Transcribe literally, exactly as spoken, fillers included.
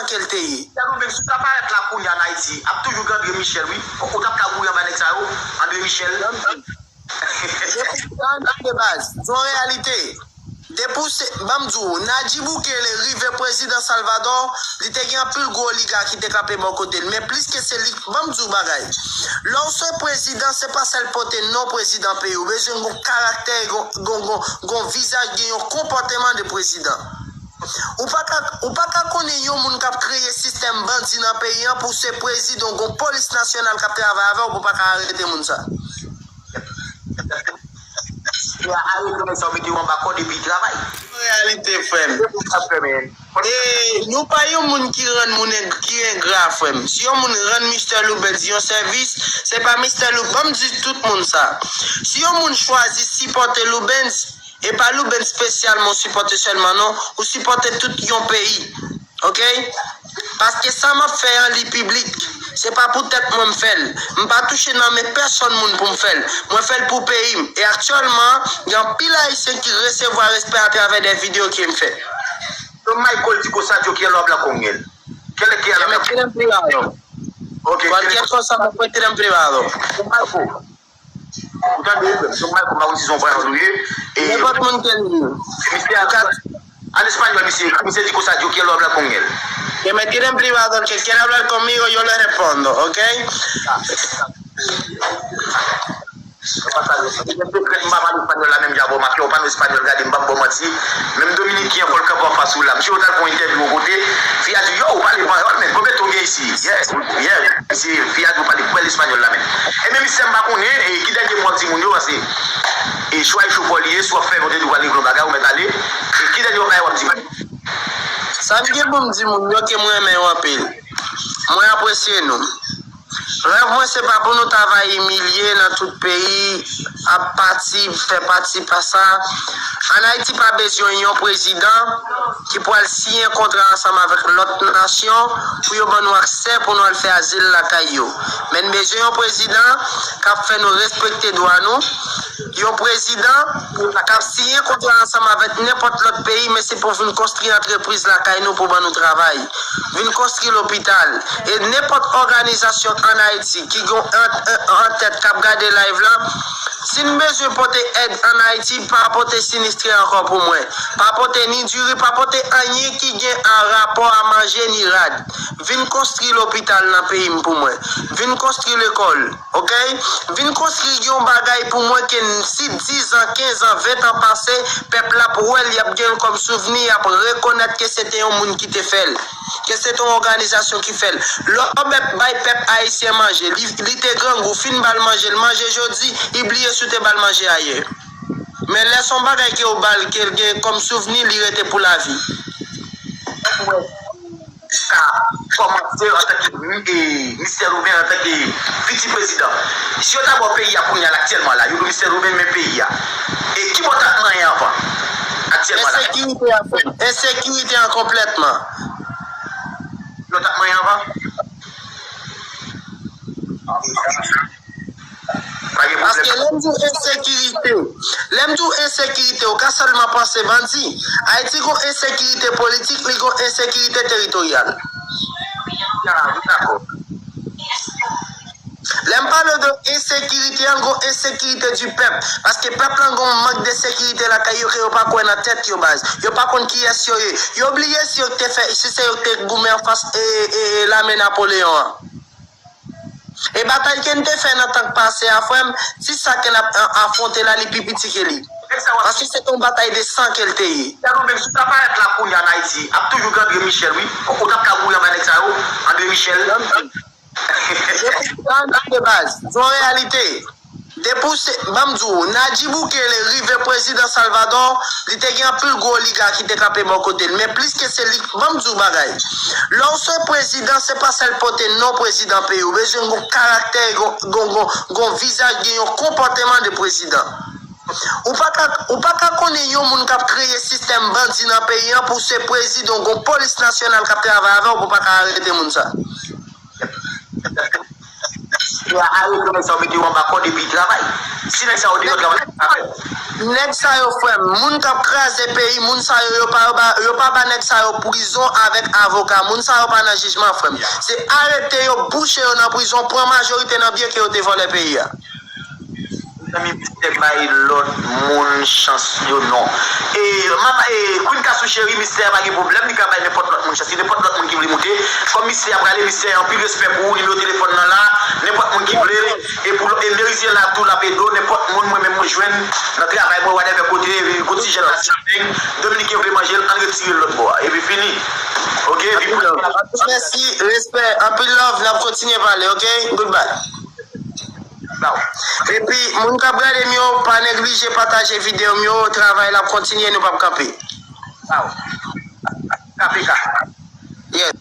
ke l te ye. Michel Rouben, si w ta parèt la kounye a ann Ayiti, ap toujou gen André Michel, wi. Ou t ap ka kouri anba nèg sa yo, André Michel. Depi, tande baz, se yon reyalite. Depi w se, ban m di w, Nayib Bukele rive prezidan Salvador, li te gen anpil gwo oliga ki te kanpe bò kote l. Men plis ke se li, ban m di w bagay. Lè w se prezidan, se pa sèl pote non prezidan peyi w. Ou bezwen gon karaktè, gon, gon, gon, gon vizaj, gen yon konpòteman de prezidan. Ou pa ka, ou pa ka konnen yon moun k ap kreye sistèm bandi nan peyi an pou se prezidan, gon polis nasyonal k ap travay avè w pou pa ka arete moun sa. Yo arete nèg sa yo mete yo anba kòd epi travay. Reyalite, frè m. E nou pa yon moun ki rann moun eng-, ki engra, frè m. Si yon moun rann Mister Loubens yon sèvis, se pa Mister Lou-, ban m di tout moun sa. Si yon moun chwazi sipòte Loubens, e pa Loubens espesyalman ou sipòte sèlman, non. Ou sipòte tout yon peyi. Ok? Paske sa m ap fè an, li piblik. Se pa pou tèt mwen m fè l. M pa touche nan men pèsonn moun pou m fè l. Mwen fè l pou peyi m. E aktyèlman, gen anpil Ayisyen ki resevwa respè atravè de videyo ke m fè. Don Michael dijo Sadio, quién lo habla con él? ¿Qué le quiere hablar? Que me tiren privado. Ok, cualquier cosa me puede tirar en privado. Don Michael. Ou tande, frè m, se Michael, m pa konn si se yon panyòl ou ye. E nenpòt moun ke l ye. Misye a, an espanyòl, misye ekri, misye dijo Sadio, quién lo habla con él? Que me tiren privado, el que quiera hablar conmigo, yo le respondo, ok? M pa pale espanyòl la menm jan avè w, mafya, ou pa nan espanyòl, gade, m p ap ba w manti. Menm dominiken an, fò l kanpe anfas ou la. Misye, yo t al fè yon entèvyou yon kote, fi a di, yo, ou pale panyòl, men konbyen tan w gen isi? Yeah, yeah. Misye, fi a di, ou pale bèl espanyòl la menm. Ebyen, misye, m pa konnen, e ki dènye mo w ap di moun yo, paske, e, chwa e chofò li ye, si w ap fè yon entèvyou, w al regle yon bagay, ou mèt ale. E ki dènye bagay w ap di moun yo? Sa m gen pou m di moun yo, ke m renmen yo anpil. Mwen apresye nou. Rèv mwen se pa pou nou ta va imilye nan tout peyi, ap pati, fè pati pa sa. Ann Ayiti pa bezwen yon prezidan ki pral siyen kontra ansanm avèk lòt nasyon pou yo ban nou aksè pou nou al fè azil lakay yo. Men n bezwen yon prezidan k ap fè nou respekte dwa nou, yon prezidan k ap siyen kontra ansanm avèk nenpòt lòt peyi, men se pou vin konstwi antrepriz lakay nou pou ban nou travay. Vin konstwi lopital. E nenpòt òganizasyon ann Ayiti ki gen an, an, an tèt k ap gade live la, si n bezwen pote èd ann Ayiti, pa pote sinistre ankò pou mwen. Pa pote ni diri, pa pote anyen ki gen an rapò a manje ni rad. Vin konstwi lopital nan peyi m pou mwen. Vin konstwi lekòl. Ok? Vin konstwi yon bagay pou mwen ke n, si diz an, kenz an, ven an pase, pèp la ap wè l, y ap gen l kòm souvni, y ap rekonèt ke se te yon moun ki te fè l. Ke se te yon òganizasyon ki fè l. Lè w mèt bay pèp ayisyen manje, li, li te grangou, fin ba l manje, l manje jodi, li bliye si w te ba l manje ayè. Men lè se yon bagay ke w ba l, ke l gen kòm souvni, li rete pou lavi. Sa kòmanse antanke mi-, e, Mister Rouben antanke fiti prezidan. Si yo ta ba w peyi a kounye a la, aktyèlman la, yo di Mister Rouben men peyi a. E ki bò w t ap manyen anvan? Aktyèlman la. Ensekirite an, frè m. Ensekirite an konplètman. Yo t ap manyen anvan? Pa gen pwoblèm. Paske lè m di w ensekirite, lè m di w ensekirite, ou ka sèlman panse bandi. Ayiti gon ensekirite politik, li gon ensekirite teritoryal. Ya, m dakò. Lè m pale de ensekirite an, gon ensekirite di pèp. Paske pèp lan gon mank de sekirite lakay yo ke yo pa kwè nan tèt yo, baz. Yo pa konn kiyès yo ye. Yo bliye si yo te fè, si se yo te goumen anfas e, e, e lame Napoleyon an. E batay ke n te fè nan tan k pase a, frè m, ti sa ke n ap a-, afwonte la, li pi piti ke li. Paske se te yon batay de san ke l te ye. Gad ou menm, si w ta parèt la kounye a ann Ayiti, ap toujou gen André Michel, wi. Ou t ap ka kouri anba nèg sa yo, André Michel. Depi, tande baz, se yon reyalite. Depi w se, ban m di w, Nayib Bukele rive prezidan Salvador, li te gen anpil gwo oliga ki te kanpe bò kote l. Men plis ke se li, ban m di w bagay. Lè w se prezidan, se pa sèl pote non prezidan peyi w. Ou bezwen gon karaktè, gon, gon, gon, gon vizaj, gen yon konpòteman de prezidan. Ou pa ka, ou pa ka konnen yon moun k ap kreye sistèm bandi nan peyi an pou se prezidan, gon polis nasyonal k ap travay avè w pou pa ka arete moun sa. Yo arete nèg sa yo mete yo anba kòd epi travay. Si nèg sa yo te nan travay, travay. Nèg sa yo, frè m, moun k ap kraze peyi, moun sa yo, yo pa, yo pa, yo pa ba nèg sa yo prizon avèk avoka. Moun sa yo pa nan jijman, frè m. Se arete yo, bouche yo nan prizon, pran majorite nan byen ke yo te vòlè peyi a. Mezanmi, mistè bay lòt moun chans yo non. E, mama, e, Queen Kasou cheri, mistè pa gen pwoblèm, li ka bay nenpòt lòt moun chans. Si nenpòt lòt moun ki vle moute, kòm mistè a prale, mistè, anpil respè pou ou, nimewo telefòn nan la, nenpòt moun ki vle, e pou e Merizyen la tou l ap ede w, nenpòt moun mwen menm mwen jwenn nan travay mwen, whatever kote, kot ti jèn la ti avèg, Dominiken vle manje l, ann retire l lòt bò a. Epi fini. Ok, epi pou Mèsi, respè, anpil love, n ap kontinye pale, ok? Goodbye. Epi, moun k ap gade m yo, pa neglije pataje videyo m yo, travay la ap kontinye, nou p ap kanpe. K P K. Yes.